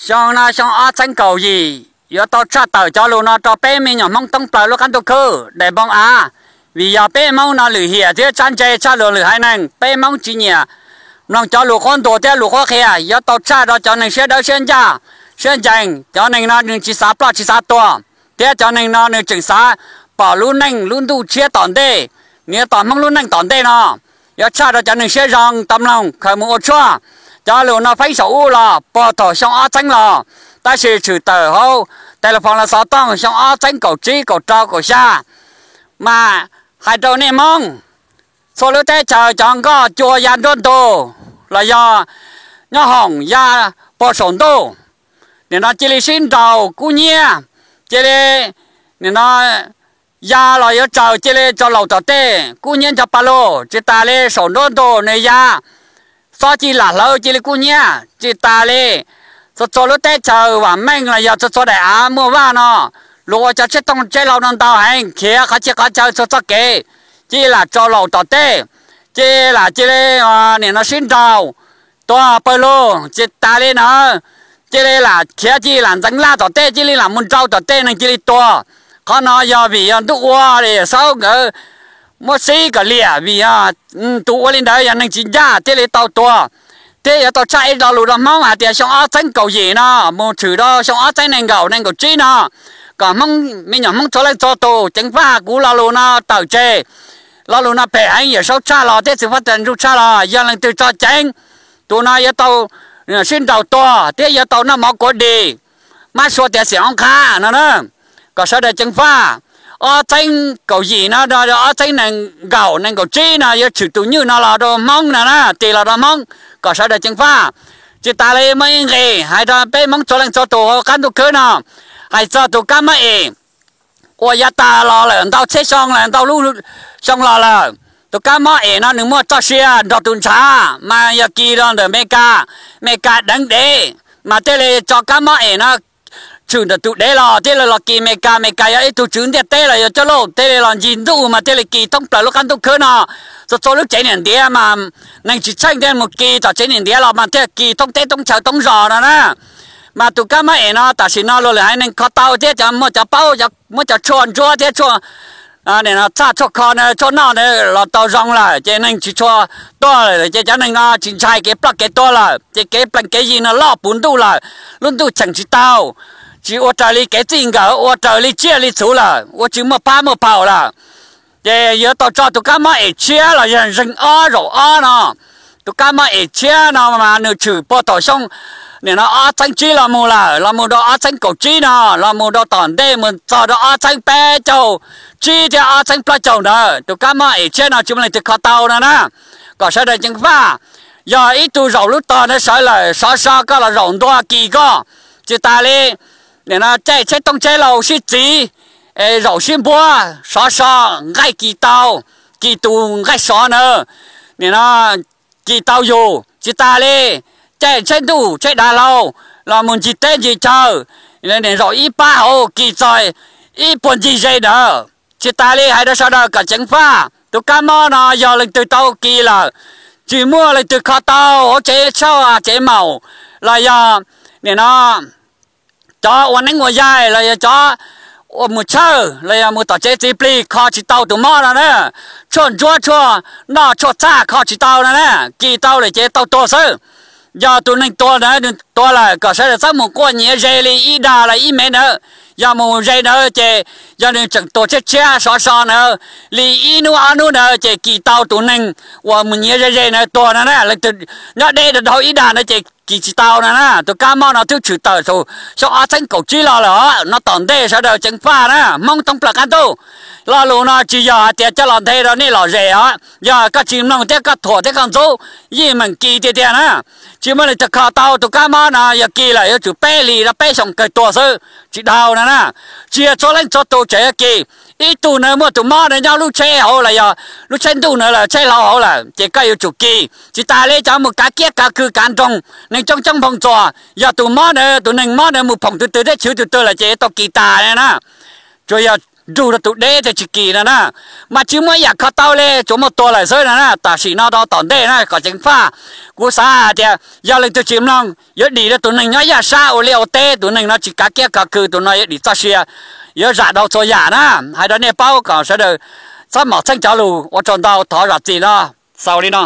Xyoo no xyoo ob txheeb kaum yim yuav tau tshaj tawm cov lus no rau peb me nyuam Hmoob thoob plaws lub qab ntuj khwb daim npoo av, vim yog peb Hmoob no lwm hiam thiab tsab ntse tshaj luag lwm haiv neeg. Peb Hmoob tsis nyiam mloog cov lus qhuab ntuas thiab lus qhuab qhia, yuav tau tshaj rau cov neeg siab dawb siab ncaj, siab ncees. Cov neeg no nws tsis xav ploj tsis xav tuag, thiab cov neeg no nws tseem xav pom lub neej lub ntuj tshiab tom ntej, nws yuav tos Hmoob lub neej tom ntej no. Yuav tshaj rau cov neeg siab zoo tau mloog khaws mus ua tshuaj. Cov lus no feeb saum ub los puag thaum xyoo ob txheeb los, tab sis tshwm tawm hauv tes las foos los xov tooj xyoo ob txheeb kaum tsib kaum rau kaum xya. Mas hais rau nej Hmoob, txhua lub teb chaws cov nkoj cua ya nruab ntug los yog nyob hoom ya puag saum ntuj, nim no cia li sib nraus kub nyiab, cia li nim no ya los yuav tsaws cia li tso laus tom tej kub nyiab nco pa lug. Tsis tas li saum nruab ntug nws ya, xob cia li lam hlawv cia li kub nyiab. Tsis tas li, txhua txhua lub teb chaws vam meej los yog txhua txhua daim av muaj vaj no, luag ua cov tsheb tooj tsheb hlau no ntau heev, khiav qhov txhia qhov chaw txhua txoj kev, cia li lam tso laus tom tej, cia li lam cia li nim no sib nraus tuag pawg lug. Tsis tas li no, cia li lam khiav cia li lam ntxeev laj tom tej, cia li lam mus nrau tom tej, neeg cia li tuag. Qhov no yog vim yog ntuj ua li Xaub nkawd muab xib kom liam, vim yog tus ua li ntawd yog neeg tsis ncaj thiaj li tau tuag. Thiab yuav tau tshaj ib lo lus rau Hmoob hais tias xyoo ob txheeb kaum yim no mus tshwm rau xyoo ob txheeb nees nkaum nees nkaum tsib no, kom Hmoob me nyuam Hmoob txhua leej txhua tus ceev faj kuv lo lus no tawm tseg. Lo lus no phem heev, Yawm Saub tshaj los thiab Xwm Fab Tas Ntsuj tshaj los, yog leej twg tso ceev, tus no yuav tau sib nraus tuag thiab yuav tau noj mov kuav dis, mab sua tiav xim oob qhab no na. Kom sawv daws ceev faj. Ob txheeb kaum yim no rau ob txheeb nees nkaum nees nkaum tsib no yuav tshwm tus nywj no los rau Hmoob no na, tis los rau Hmoob, kom sawv daws ceev faj. Tsis tas li muaj ib nqis hais rau peb Hmoob txhua leej txhua tus hauv qab ntuj khwb no, hais txog tus kab mob es uas yav tas los lawm ntau txhiab xyoo lawm, ntau lub xyoo los lawm. Tus kab mob es no nws muaj txoj sia nrog tus ntshav mas yog kis rau ntawm Amelikas, Amelikas deev dev, mas thiaj li tso kab mob es no tshwm ntawm tus dev los thiaj li los kis Amelikas. Amelikas yog ib tug tswv ntiaj teb los yog coj lauj, thiaj li los ncig ntuj mas thiaj li kis thoob plaws lub qab ntuj khwb no. Txhua txhua lub tsev niam ntiav mas neeg tsis tsheej thiaj mus kis tom tsev niam ntiav los mas thiaj kis thoob teb thoob chaw thoob zos no na. Mas tus kab mob es no tam sim no luag lwm haiv neeg kho tau thiab cov muaj cov paub, muab cov tshuaj ntsuab thiab tshuaj txhaj tshuaj kho na, tshuaj noj na los tau zoo lawm ces neeg tsis tshua tuag lawm ces cov neeg no tsis ntshai kev ploj kev tuag lawm ces kev plees kev yig no loj puv ntuj lawm, lub ntuj cheem tsis tau, tsis ua raws li kev txij nkawm, ua raws li tsiaj li txhu lawm, ua tsis muaj phab muaj phaum lawm. Ces yuav tau tso tus kab mob es tshiab los yog zeeg ob zaum ob no. Tus kab mob es tshiab no mas nws tshwm puag thaum xyoo nim no ob txheeb tsib los mus lawm, los mus rau ob txheeb kaum tsib no, los mus rau tom ntej mus txog rau ob txheeb peb caug tsib thiab ob txheeb plaub caug ntawd. Tus kab mob es tshiab no tsis muaj leej twg kho tau no na. Kom sawv daws ceev faj. Yog ib tug zaum lub tog ntawd sawv lawm, sov so koj los zaum ntua kis koj. Tsis tas li, nim no caij tsheb tooj tsheb hlau sib txiv, zaum sib npuab, sov so, nqaij kis tau, kis tus nqaij sov na, nim no kis tau yus. Tsis tas li, caij tsheb ntuj tsheb dav hlau los mus ncig teb ncig chaw, zaum ib pab hauv kis txog ib puag ncig ze ntawd. Tsis tas li hais rau sawv daws kom ceev faj, tus kab mob no yog leej twg tau kis lawm, tsis muaj leej twg kho tau hauv tsev tshauj tsev maum los yog nim no cov ua neeb ua yaig los yog cov ua mus tshawj los yog mus tom tsev txiv plig kho tsis tau tus mob no na. Tshuaj ntsuab tshuaj noj tshuaj txhaj kho tsis tau no na, kis tau lawm ces tau tuag xwb. Yog tus neeg tuag ntawd nws tuag lawm kom sawv daws txhob mus quaj nyiav ze li ib dag los ib mev ntawd. Yog mus ze ntawd ces yog nws tseem tuag tshiab tshiab sov so ntawd li ib hnub ob hnub ntawd ces kis tau tus neeg uas mus nyiav ze ze ntawd tuag no na. Leej twg nyob deb rau hauv ib dag ntawd ces kis tsis tau no na. Tus kab mob no twb tshwm tawm xyoo ob txheeb kaum tsib los lawm os, no tom ntej sawv daws ceev faj na, Hmoob thoob plaws qab ntuj. Lo lus no tsis yog hais tias coj los nthe rau nej lom zem os, yog koj tsis mloog thiab koj thuam thiab koj ntxub, yeej meem kis tiag tiag na. Tsis muaj leej twg kho tau tus kab mob no, yog kis lawm yuav tsum peb hlis rau peb xyoos kawg tuag xwb, tsis dhau no na. Tsis yog txhua leej txhua tus tseem yuav kis. Ib tug na muaj tus mob na nyob lub tsheb hauv los yog lub tsheb ntuj na los tsheb hlau hauv lawm ces koj yuav tsum kis. Tsis tas li cov mus kav kiab kav khw kav nroog, neeg coob coob nphoo txuas, yog tus mob na, tus neeg mob na mus phoom tus twg thiab chwv tus twg lawm ces yuav tau kis tas na. Tsuas yog nrug rau tus deb thiaj tsis kim no na. Mas tsis muaj ib yam kho tau li, tsuas muaj tuag lawm xwb no na. Tam sim no rau tom ntej na kom ceev faj, kuv xav hais tias yog leej twg tsis mloog yuav dim rau tus neeg nyob yaj sab ua liaj ua teb, tus neeg no tsis kav kiab kho khw, tus no yuav dim txoj sia, yuav zam dhau txhua yam na. Hais rau nej paub kom sawv daws txhob mom txheeb cov lus, ua tsaug ntau, thov zam txim no, xaus li no.